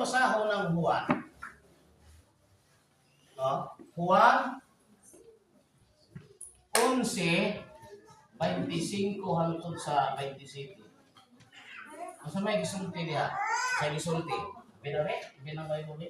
basahon ang Juan. No? Juan 11:25 hangtod sa 27. Unsa may gisulti diha? Sa gisulti. Binabi? Binabay mo bi?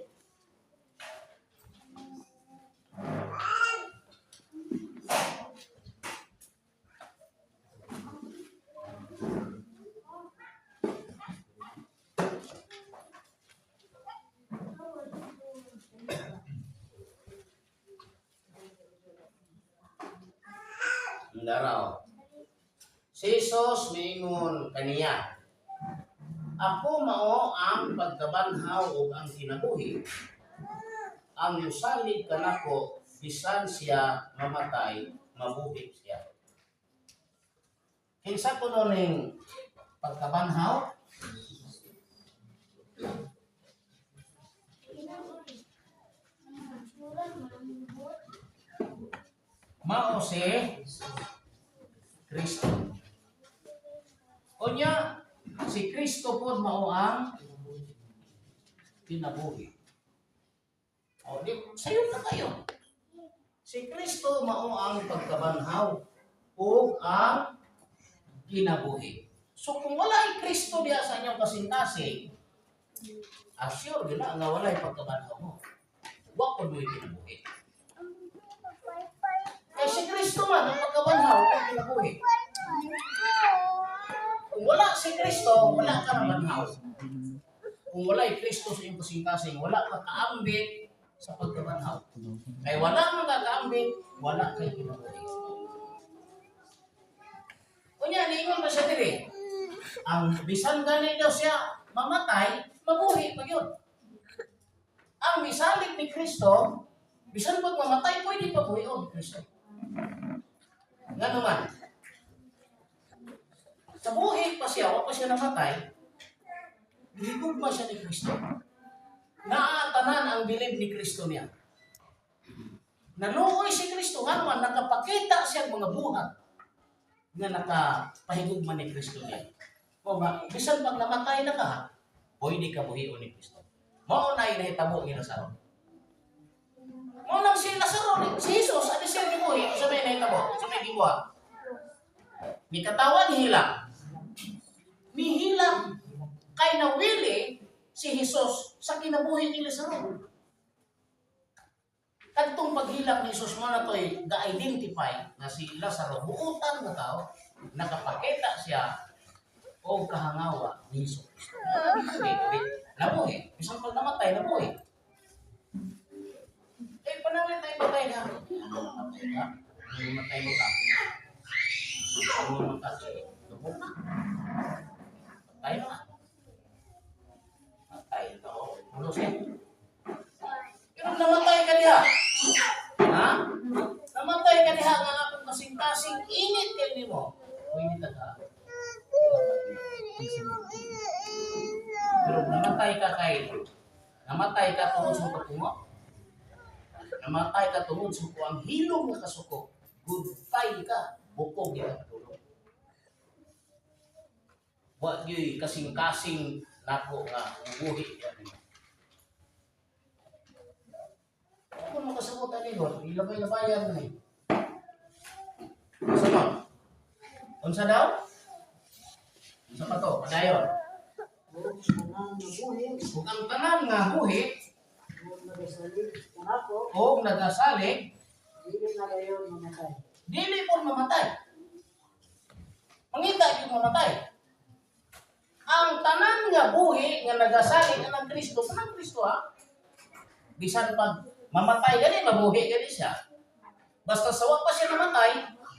Laraw. Si Jesus miingon kaniya, "Ako mao ang pagkabanhaw ug ang kinabuhi. Ang musalig kanako, bisan siya mamatay, mabuhi siya." Kinsa kuno ning pagkabanhaw? Mao si Kristo. Unya, si Kristo pod mao ang kinabuhi. O, di, sayo na kayo. Si Kristo mao ang pagkabanhaw ug ang kinabuhi. So kung walay Kristo diha sa inyong kasing-kasing, assure gyud na nga walay pagkabanhaw mo. Wa pud mo'y kinabuhi. Kay si Kristo man ang pagkabanhaw ug kinabuhi. Kung wala si Kristo, wala ka na banhaw. Kung walay Kristo sa iyong kasing-kasing, wala ka kaambit sa pagkabanhaw. Kay wala man ka kaambit, wala kay kinabuhi. Unya, niingon ba siya diri? Ang bisan gani daw siya mamatay, mabuhi pa yun. Ang misalig ni Kristo, bisan pag mamatay, pwede pa buhion ni Kristo. Nga naman, sa buhi pa siya, wa pa siya namatay, gihigugma siya ni Kristo. Naatanan ang bilib ni Kristo niya. Naluoy si Kristo, nga naman, nakapakita siya ang mga buhat nga nakapahigugma ni Kristo niya. O nga, bisan pag namatay na ka, pwede ka buhion ni Kristo. Mao na nahitabo ni Lazaro. Mao nang si Lazaro, si Jesus, ano siya gibuhi? Sa may nahitabo, sa may gibuhat. Ni katawan nihilak. Nihilak kay nawili si Jesus sa kinabuhi ni Lazaro. Kadtong paghilak ni Jesus mo na to'y ga-identify na si Lazaro, buutan nga tao, nakapakita siya o kahangawa ni Jesus Kristo. Nabuhi, nabuhi. Bisan pag namatay, nabuhi. Eh, pananglit tayo patay na. Patay ka? Namatay mo ka? Namatay ka? Lubog na. Patay na. Patay na. Ano siya? Pero namatay ka diha. Ha? Namatay ka diha nga akong kasing-kasing init kay nimo. Pwede ta ka. Pero namatay ka kay namatay ka tungod sa kapungo. Namatay ka tungod sa ang hilom nga kasuko. Goodbye ka, bukog ka katulog. Wa gyuy kasing-kasing nako nga mubuhi ka nimo. Kung makasabutan ni Lord, ilabay-labayan mo eh. Sunod. Unsa daw? Unsa pa to? Padayon. Ug tanan nga buhi, Ug ang tanan nga buhi ug nagasalig kanako, o nagasalig, dili na dayon mamatay. Dili po mamatay. Mangita gyud mamatay. Ang tanan nga buhi nga nagasalig anang Kristo, kanang Kristo ha. Bisan pag mamatay gani, mabuhi gani siya. Basta sa wa pa siya namatay,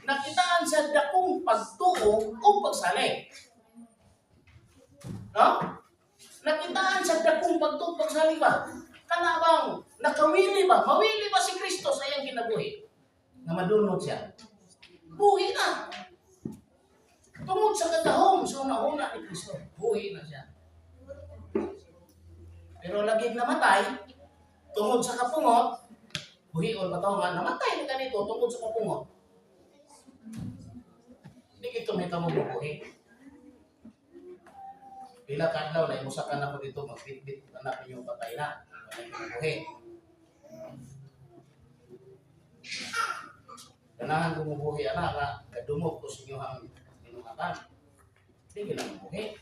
nakitaan siya dakong pagtuo o pagsalig. No? Nakitaan siya dakong pagtuo pagsalig ba? Kana bang nakawili ba? Mawili ba si Kristo sa iyang kinabuhi? Nga madunot siya. Buhi na. Tungod sa katahom sa una-una ni Kristo, buhi na siya. Pero lagi namatay, tungod sa kapungot, buhion ba to nga namatay na ganito tungod sa kapungot. Hindi ito may tamo buhi. Pila ka adlaw na imusakan ako dito, magbitbit og anak ninyo patay na. Wala kinabuhi. Ganahan ko mubuhi ana nga kadumog ko sa inyohang binuhatan. Di gina mabuhi.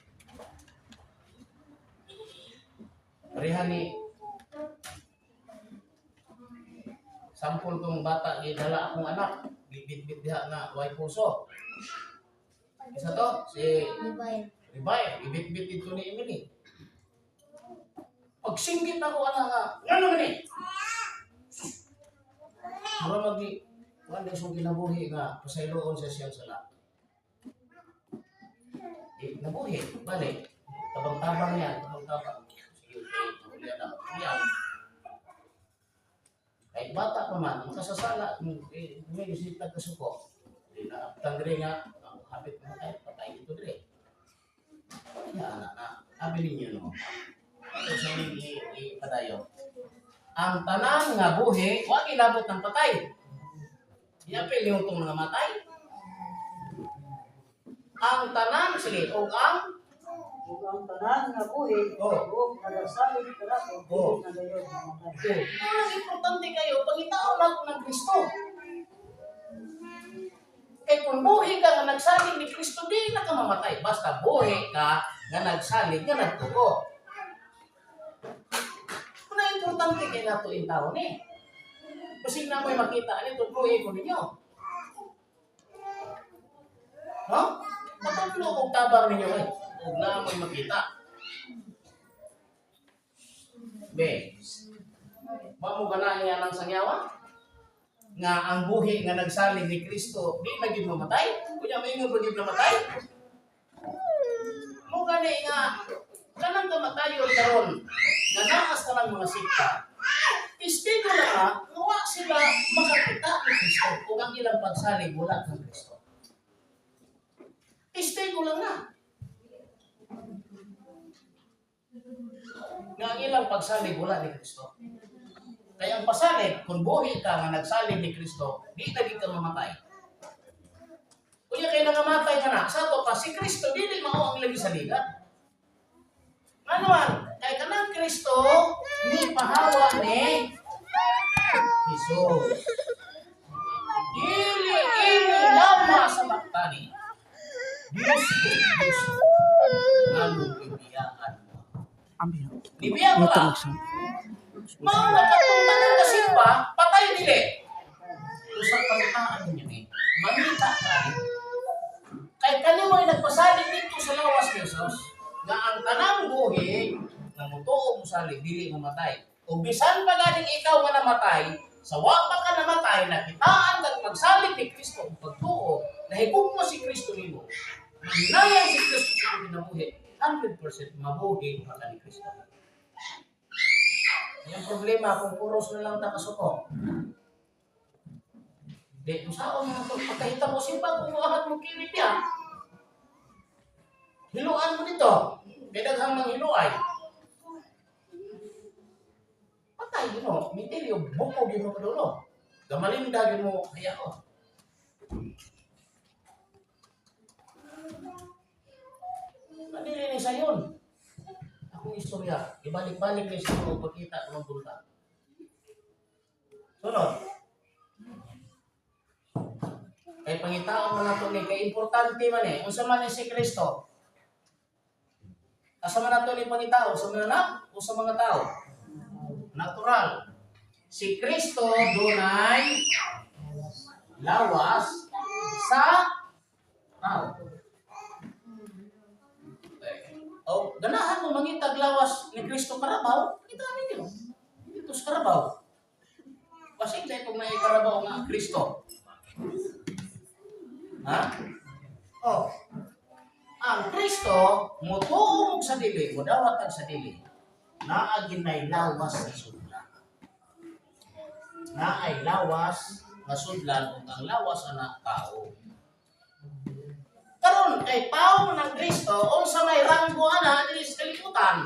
Pareha ni sampol kong bata gidala akong anak, gibitbit diha nga way puso. Isa to si Divine. Ribay, gibitbit dito ni Emily. Pagsinggit ako ana nga, ngano man ni? Mura magi kuan na siyang kinabuhi nga pasayloon sa siyang sala. Eh, nabuhi, balik. Tabang-tabang yan, tabang-tabang. Sige, okay, huli na. Yan. Kahit bata pa man, makasasala, eh, may isip nagkasuko. Di na, tangre nga, ang hapit na tayo, patay dito dire. Kaya anak na, abi ninyo no. Ito sa ipadayo. Ang tanan nga buhi, wa gilabot ng patay. Iapil yung itong mga matay. Ang tanan, sige, og ang Ug ang tanan nga buhi, ug nagasalig kanako, dili na dayon mamatay. Oh. Ang importante kayo, pangitaon lang ng Kristo. Kay kung buhi ka nga nagsalig ni Kristo, di na ka mamatay. Basta buhi ka nga nagsalig nga nagtuo. Kung na importante kay nato in taon eh. Basig na mo'y makita, ano ito, buhi ko ninyo. No? Patatlo og tabang ninyo eh. Huwag na mo'y makita. Be, wa mo ganahan nga ng sangyawa? Nga ang buhi nga nagsalig ni Kristo, di na gid mamatay? Kunya maingon pa gid namatay? Mo gani nga kanang kamatayon karon nga naas ka ng mga sikta. Testigo na nga, nga wa sila makakita ni Kristo ug ang ilang pagsalig wala kang Kristo. Testigo lang na. Nga ang ilang pagsalig wala ni Kristo. Kaya ang pasalig, kung buhi ka nga nagsalig ni Kristo, di na gid ka mamatay. Kunya kay nangamatay ka na, sa ato pa si Kristo dili mao ang lagi sa liga. Ngano, kay kanang Kristo ni pahawa ni Jesus. Dili ini lama sa maktani. Diyos ko, Diyos ko, nganong ibiyaan mo. Ambil. Ibiyaan mo lang. Mao na katong tanang kasimba, patay dili. Usa pangitaan ninyo eh. Mangita ka eh. Kay kanimoy nagpasalig dito sa lawas ni Jesus, nga ang tanang buhi nga mutuo mo salig dili mamatay. O bisan pa ganing ikaw nga namatay, sa wa pa ka namatay, nakitaan kag pagsalig ni Kristo ug pagtuo, nahigugma mo si Kristo nimo. Manginayang si Kristo sa iyong kinabuhi, 100% mabuhi pa ka ni Kristo. Yung problema, kung puros na lang takasuko. Di, kung saan mo ito, pagkahita mo simba, kung ahat mo kilit niya. Hiluan mo dito. Kaya daghang manghiluay. Patay yun o. Mitilyo, bukog yun mo padulo. Gamalinda yun mo, kaya o. Madili ni sayon. Akong istorya, ibalik-balik ni sa mga pagkita ng bulta. Sunod. Kay pangitaon man nato ni kay importante man eh. Unsa man ni si Kristo? Asa man nato ni pangitao sa mga anak o sa mga tao? Natural. Si Kristo dunay lawas sa tao. O, ganahan mo mangitag lawas ni Kristo Karabaw, kita ninyo. Dito sa Karabaw. Basig dahil kung may Karabaw nga Kristo. Ha? Oh. Ang Kristo, mutuo sa dili, mudawat ang sa dili. Naa ginay lawas sa sudlan. Naay lawas nga sudlan ug ang lawas ana tao. Karon kay tao man ang Kristo, unsa may ranggo ana diri sa kalibutan?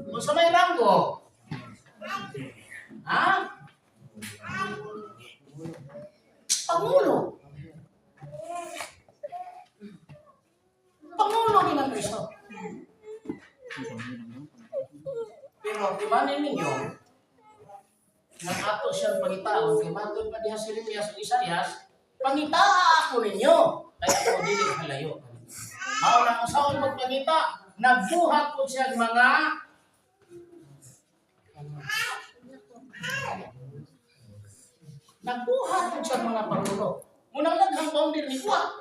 Unsa may ranggo? Ha? Pangulo. Pangulo ni ng Kristo. Pero timanin ninyo, nga ato siyang pangitaon, kay matod pa diha si Jeremias ug Isaias, "Pangitaa ako ninyo, kay ako dili halayo." Mao na ang saon pagpangita, nagbuhat po siya ng mga nagbuhat po siya ng mga pangulo. Munang daghang founder ni kuha.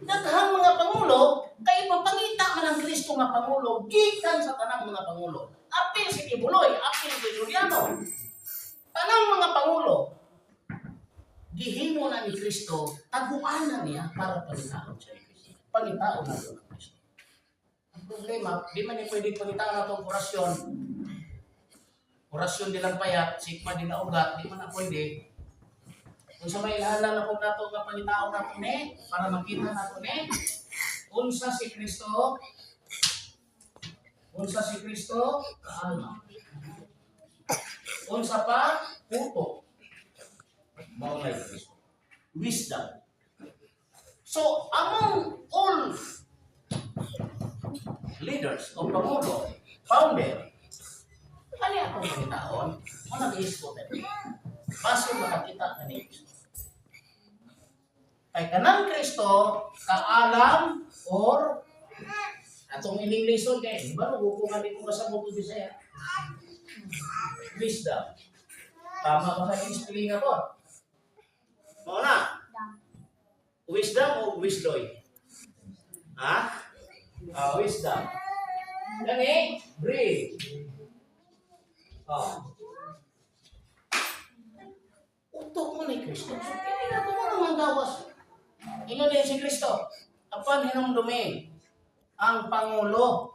Daghang mga pangulo, kay ipapangita man ang Kristo nga pangulo gikan sa tanang mga pangulo. Apil si Quiboloy, apil si Juliano. Tanang mga pangulo, gihimo na ni Kristo, taguan na niya para pangitaon siya ni Kristo. Pangitaon na ng Kristo. Ang problema, di man ni pwede pangitaon na itong orasyon. Orasyon nilang payat, sigma din na ugat, di man na pwede. Kung sa may ilhala na po nato nga pangitaon nato ni, para makita nato ni, unsa si Kristo? Unsa si Kristo? Kaalma. Unsa pa? Puto. Mao na Kristo. Wisdom. So, among all leaders o pangulo, founder, ano akong pangitaon? Mo nag-iisip. Baso makakita ka ni Kristo. Kay kanang Kristo, kaalam or atong ining lesson kay ba ko nga di ko kasabot og Bisaya. Wisdom. Tama ba sa ining spelling ako? Mao na. Wisdom o wisdoy? Ha? Ah, wisdom. Gani, breathe. Oh. Utok mo ni Kristo. So, kini na ko mo nang gawas. Ingon din si Kristo. Apan hinumdumi ang pangulo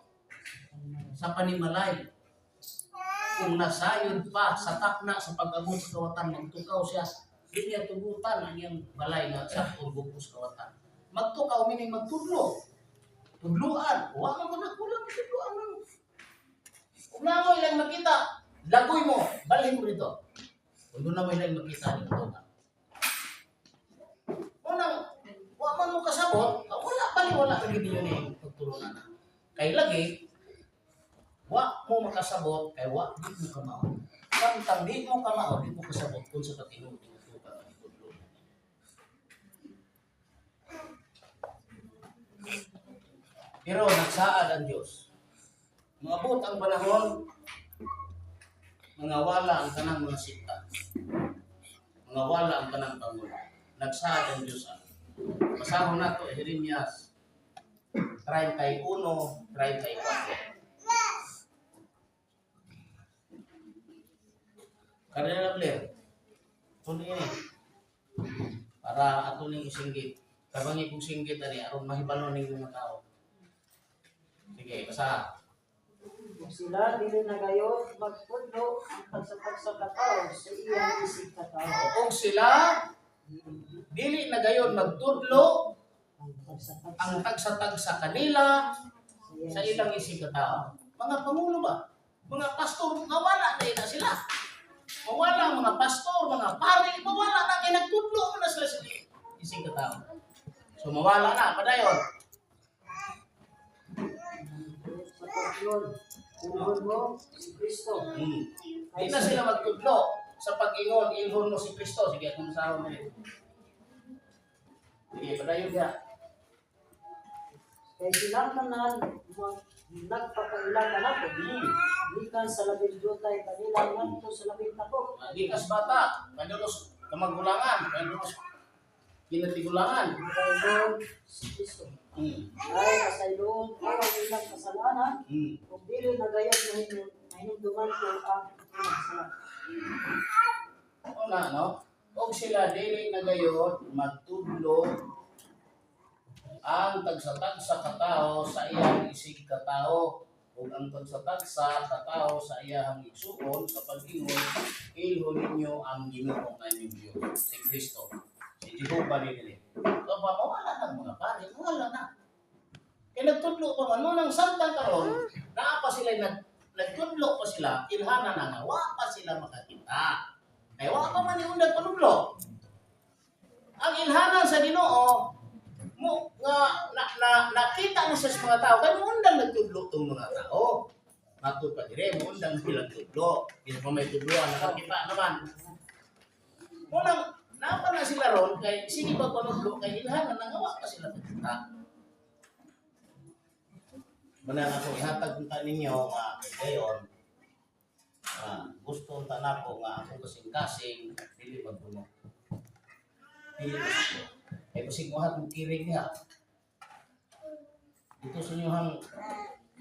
sa panimalay. Kung nasayod pa sa takna sa pag-abot sa kawatan, magtukaw siya. Di niya tugutan ang iyang balay nga sa pagbuko sa kawatan. Magtukaw meaning magtudlo. Tudluan. Wa man ko na kulang tudluan man. Kung na mo ilang makita, lagoy mo, balhin mo dito. Kung doon na mo ilang makita dito ka. Unang, wa man mo kasabot, wala bali wala lagi ninyo ni pagtulunan na. Kay lagi, wa mo makasabot, kay wa di mo kamao. Samtang di mo kamao, di mo kasabot kung sa katinuod nga tuka ang tudlo. Pero nagsaad ang Diyos. Maabot ang panahon, mga wala ang tanang mga sikta. Mga wala ang tanang pangulo. Nagsaad ang Diyos ang. Basahon nato Jeremias 31:34. Karela Blair, tuloy ini. Para ato ning isinggit. Tabangi kong singgit ani aron mahibalo ning mga tao. Sige, basa. Kung sila dili na gayon magpudlo ang tagsa-tagsa ka tawo sa iyang isig katao. Kung sila dili na gayon magtudlo Ang tagsa-tagsa ang tagsa-tagsa kanila sa sa iyang ilang isig katao. Mga pangulo ba? Mga pastor, mawala na ina sila. Mawala ang mga pastor, mga pare, mawala na kay nagtudlo mo na sila sa isig katao. So mawala na, padayon. Sa pagyon, ilhon mo si Kristo. Di na sila magtudlo sa pag-ingon, ilhon mo si Kristo. Sige, kung saan mo yun. Sige, padayon siya. Kay silang tanan nagpakaila kanato. Gikan sa labing jutay kanila ngadto sa labing tabok. Gikas bata, kandulos kamagulangan, kandulos kinatigulangan. Makailon si Kristo. Ay kasayloon aron ilang kasalanan kung dili na gayon nahinumduman ko ang ilang sala. Oo na, no? Og sila dili na gayon magtudlo ang tagsa-tagsa katao sa iyang isig katao ug ang tagsa-tagsa katao sa iyang igsuon sa pag-ingon, "Ilho ninyo ang Ginoo nga inyong Diyos," si Kristo, si Jehovah ni. So pa mawala na ang mga pare, wala na kay nagtudlo pa man mo nang samtang karon naa pa sila nagtudlo pa sila, ilhana na nga wa pa sila makakita kay wa pa man iundag panudlo. Ang ilhanan sa Ginoo mo nga na nakita na siya sa mga tao kay muundang nagtudlo tong mga tao. Matod pa dire mo undang bilang tudlo. Bisan pa may tudloan, nakakita naman. Unang napa na sila ron kay sige ba panudlo kay ilhan na nangawa pa sila kakita. Manang ako ihatag unta ninyo nga kay gayon gusto unta nako nga akong kasing-kasing dili magpuno. Dili masuko. Kay basig mohat mo kirig niya. Dito sa inyong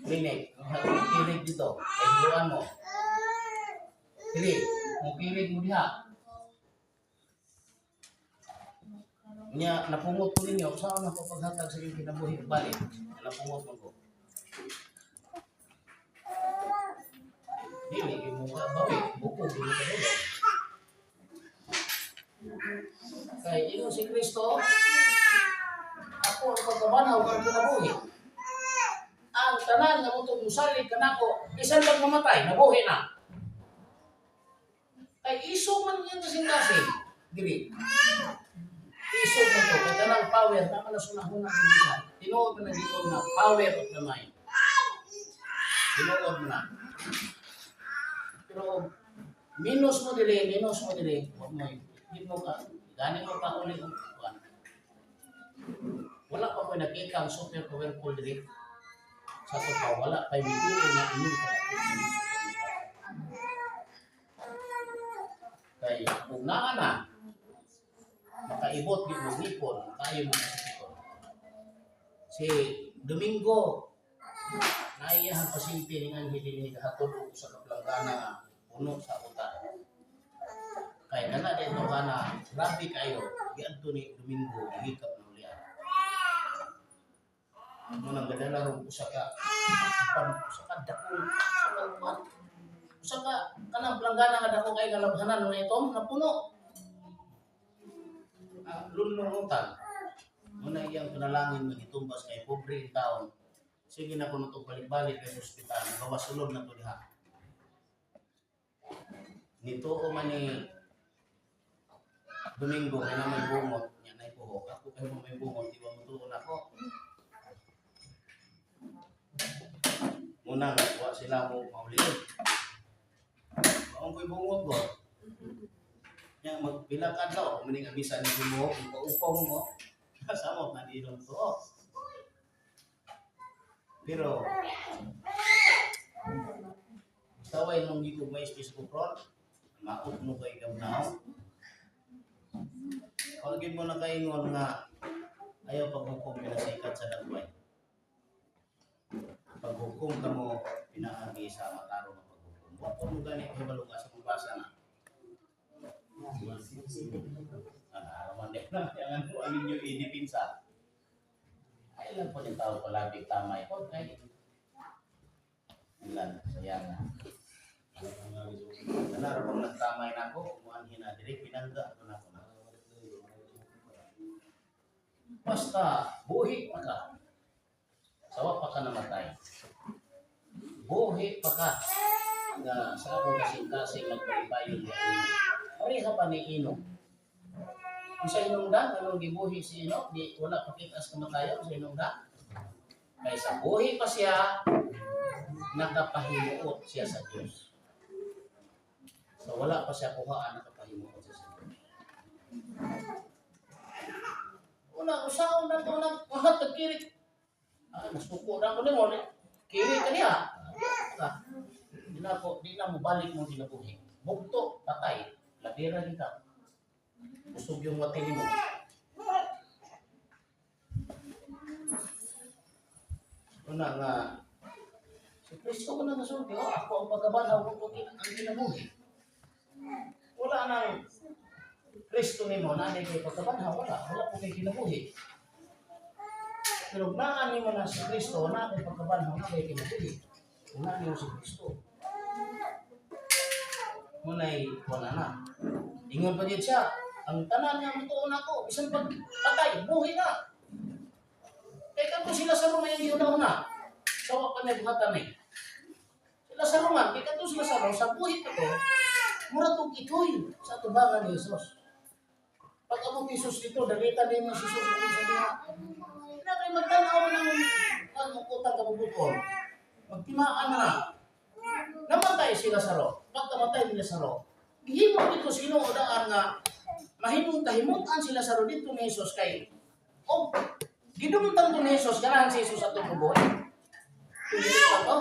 clinic, mohat mo kirig dito, kay hiluan mo. Dili, mo kirig mo diha. Nya napungot ko ninyo, saan ako paghatag sa inyong kinabuhi balik? Napungot mo ko. Dili, mo ka bawi, buko, dili ka dulo. Kay ingon si Kristo, "Ako ang pagkabanhaw ang kinabuhi. Ang tanan nga motug musalig kanako, bisan pag mamatay, nabuhi na." Kay iso man yan kasing-kasing. Dili. Iso man to, kay tanang power, tama na sunahuna sa bisa. Tinuod man na dito na power of the mind. Tinuod mo na. Pero minus mo dili, wag mo, hindi mo ka, gani mo pa uli ang kuan. Wala pa ko nakita ang super powerful dili. Sa to pa, wala pa mituo nga inyong kadako sa Diyos. Kay kung naa na, makaibot di mo ngipon, kayo mo masakiton. Si Domingo, naiyahang pasyente ni Anghel ni hatod og usa ka planggana nga puno sa uta. Kay kana dito kana, grabe kayo, giadto ni Domingo, gihikap na ulian. Mo nang gadala ron usa ka pan, usa ka dako, usa ka kuan. Usa ka kanang planggana nga dako kay nga labhanan nga itom napuno. Ah, lunlong utan. Muna iyang panalangin nga gitumbas kay pobre in taon. Sige na kuno to balik-balik kay ospital, gawas sulod na to diha. Nituo man ni Domingo kay na may bungot, nya nay buhok. Ako kay mo may bungot, di ba mutuon ako? Muna nga wa sila mo maulion. Maong ko'y bungot ko. Nya magpila ka adlaw, kung maning amisan ni mo, kung paupaw mo, kasama na di to. Pero Saway nung di ko may space ko pron, maot mo kay gamnaw. Pag mo na kaingon nga ayaw paghukom pinasikat sa dagway. Paghukom ka mo pinaagi sa matarong nga paghukom. Wa ko mo gani kahibalo ka sa mabasa na. Ah, man din na ang ano ang ninyo idipinsa. Ay lang po din tao palabig tamay ko kay ilan sayang na. Kanaro pang nagtamay na ako, kumuan hina diri pinangga ko na ako na. Basta buhi pa ka. Sawa pa ka namatay. Buhi pa ka nga sa akong kasing-kasing nagpalipayon ka. Pareha pa ni Enoch. Kung sa inungdan, anong gibuhi si Enoch, di wala pa kita sa kamatayon sa inungdan. Kay sa buhi pa siya, nakapahimuot siya sa Diyos. So wala pa siya kuhaan, nakapahimuot siya sa Diyos. Una, usaon na ito, nagpahat, nagkirik. Ah, nasuko na ako nimo, kiri ka niya. Ah, di na po, di na mo balik mo kinabuhi. Bugto, patay, labira din ka. Busog yung wati nimo. Una nga, si Kristo ko na nasulti, oh, ako ang pagkabanhaw ko ang kinabuhi. Wala nang Kristo nimo, nanay kay pagkabanhaw, wala, wala po kay kinabuhi. Pero naa nimo na si Kristo, na kay pagkabanhaw, na kay kinabuhi. Una nimo si Kristo. Muna'y wala na. Ingon pa din siya, ang tanan nga mutuon ako, bisan pag patay, buhi na. Kay kadto sila sa Roma yung giuna-una. Sawa pa na buhatan eh. Sila sa Roma, kay kadto sila sa Roma, sa buhi pa to, mura tong itoy sa tubangan ni Jesus. Pag abot ni Jesus dito, dalita din mo si Jesus kung sa diha. Na kay magtanaw ng ang utang kabubuton. Magtimaan na. si Lazaro, pagkamatay ni Lazaro, gihimo dito sa Ginoo daan nga mahimong kahimutan si Lazaro dito ni Jesus kay o gidumtan to ni Jesus, ganahan si Jesus atong mabuhi. Kung dili pa to,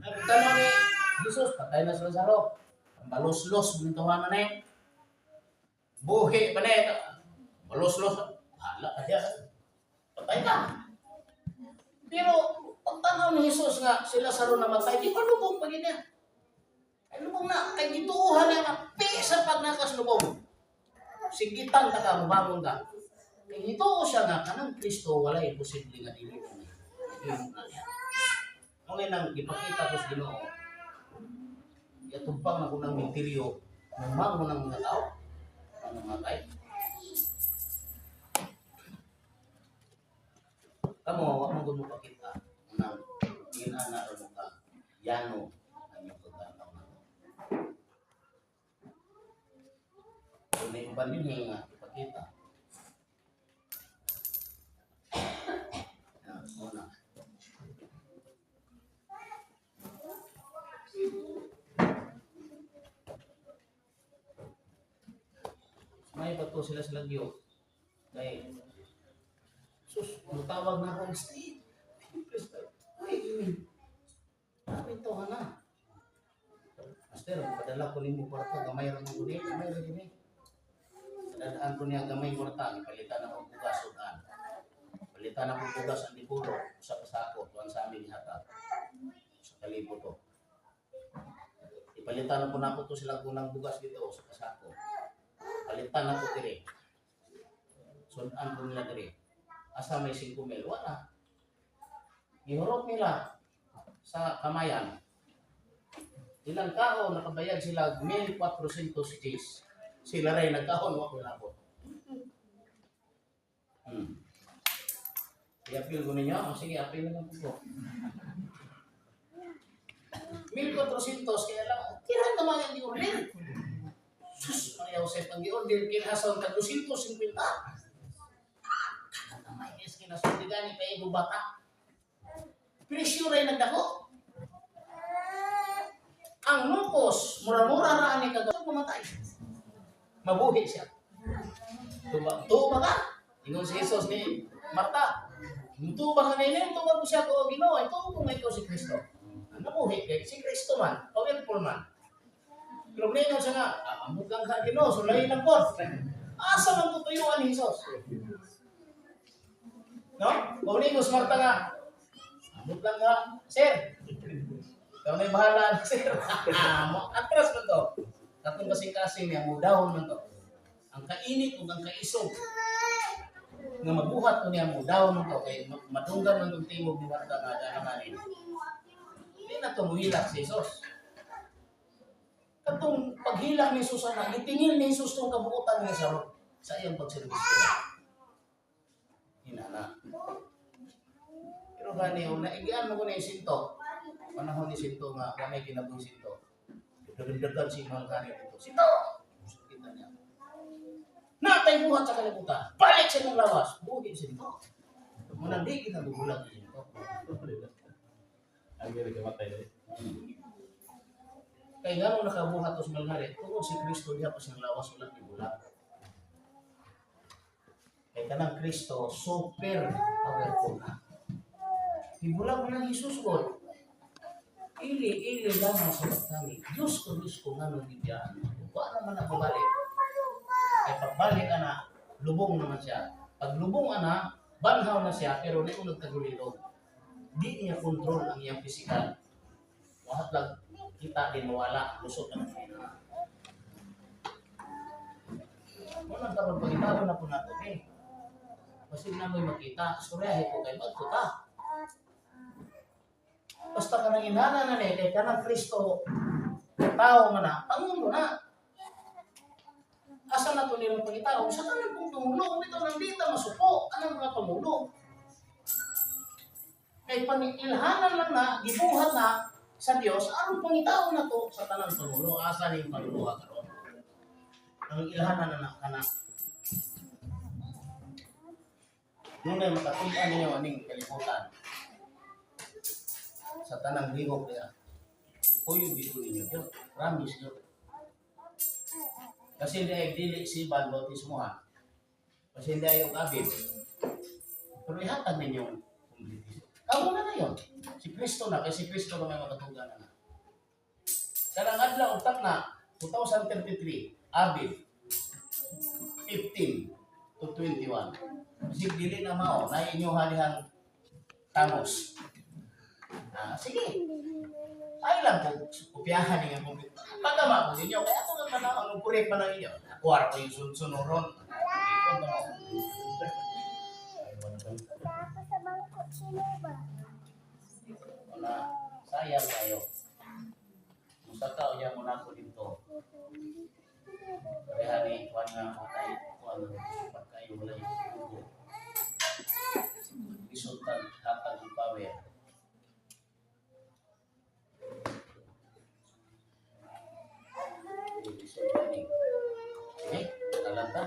ang tanong ni Jesus, patay na si Lazaro. Ang balos-los, bintuhan na eh. Buhi pa na eh. Balos-los. Hala, kaya. Patay na. Pero, pagtanaw ni Jesus nga, si Lazaro namatay, di ba lubong pa niya? Ay, lubong na. Kay gituuhan na nga, pisa pag nakaslubong. Sigitan ka ka, mubangon ka. Kay gituo siya nga, kanang Kristo, wala imposible nga dili mo. Himo na niya. Okay nang gipakita ko sa Ginoo. Yatumpang na ko ng minteryo, mumangon ng mga tao, ang namatay. Kamo, wa mo gud mo pakita nang ginana ra mo ka yano ang iyong pagtanaw na. Kung may uban din nga ipakita. Ya, mo na. May bato sila sa lagyo. Kay sus, mutawag na akong street. Uy, ito ka na. Master, padala ko nimo kwarta, gamay ra man guni, gamay ra gini. Padadaan ko niya gamay kwarta, ipalitan ako bugas sudan. Palitan ako bugas ang dipuro sa kasako, tuan sa amin ihatag. Sa kalibo to. Ipalitan ko na ko to sila kunang bugas dito sa kasako. Palitan ako dire. Sudan ko nila dire. Asa may 5 mil? Wala. Gihurot nila sa kamayan. Ilang tao nakabayad sila 1,400 Gs. Sila rin nagkaon, wa ko labot. I-appeal ko ninyo? O sige, appeal na lang po. 1,400, kaya lang, tira naman ang gi-order. Sus, Maria Jose, ang gi-order, kinasaw ka 250. Kamay, is kinasulti gani, pa ibo bata. Presyo rin nagdako. Ang lupos, mura-mura ra ani kaga pumatay. Mabuhi siya. Tuba, tuba ka. Ingon si Jesus ni Marta. Tuba ka nila, tuba ko siya ko Ginoo, ito ko nga ikaw si Kristo. Ang nabuhi kay si Kristo man, powerful man. Pero ningon siya nga, ah, amugang ka Ginoo, sulay lang po. Asa man tutuyuan ni Jesus? No? O ningon si Marta nga, amugang ka, sir. Ikaw na'y bahala, sir. Ah, mo atras man to. Katong kasing-kasing niya, mo dahon man to. Ang kainit ug ang kaisog nga mabuhat ko niya mo dahon man to kay madunggan man tong timog ni Marta nga danahanin. Di na to muhilak si Jesus. Katong paghilak ni Jesus ana, gitingil ni Jesus tong kabuotan niya sa iyang pagserbisyo. Inana. Pero gani, naigian mo ko na yung sinto. Panahon ni Sinto nga, wala kinabuhi Sinto. Dagdagan si Mahal Gani dito. Sinto! Kita niya. Natay buhat sa kalibutan. Balik sa imong lawas. Buhi Sinto. Munang di kita bubulag ni Sinto. Ang gano'n kamatay na. Kaya nga nung nakabuhat to sa Malhari, tungod si Kristo diha pa siyang lawas wala ni bulag. Kaya kanang Kristo, super powerful na. Gibulag mo ng Jesus ko. Ili, ili lamang sa pagtami. Diyos ko nga nung gibiyaan. Wa naman ako balik. Kaya pagbalik ana, lubong naman siya. Pag lubong ana, banhaw na siya, pero di ko nagtagulilog. Di niya kontrol ang iyang pisikal. Wahat lang kita din mawala, lusot na naman. Wala karon pagitaon na po nato eh. Basin na mo'y makita, suryahe ko kay magkuta. Basta ka nang inana na ni, kay kanang Kristo, tao man na, pangulo na. Asa na to nilang pangitaon? Sa kanang pong tumulo, ito nandito masuko, anang mga pamulo. Kay pangilhanan lang na, gibuhat na sa Dios, aron pangitaon na to sa tanang pangulo, asa ning pangulo karon. Ang ilhanan na na kana. Nunay makatun-an ninyo aning kalibutan sa tanang lihok niya. Puyo dito ninyo. Yun, promise yun. Kasi hindi ay dili si Ivan bautismohan. Kasi hindi ay yung abib. Pero ihatag ninyo yung kumbletismo. Kamo na na yun. Si Kristo na, kasi si Kristo na may makatugan na na. Kanang adlaw utak na, 2033, Abib, 15 to 21. Kasi dili na mao, na inyo halihang tamos. Ah, sige. Ay lang po, kopyahan ninyo kung pagama po ninyo. Kaya ako nga man ang correct man ang inyo. Kuwara ko yung sunuron. Ikon na mo. Ako sa bangko sino ba? Wala. Sayang kayo. Kung sa tao niya mo na ako dito. Kaya ni kuan nga matay kuan pagkayo wala yung dugo. Isultan hatag ng power. Isultan ni. Okay, talanta.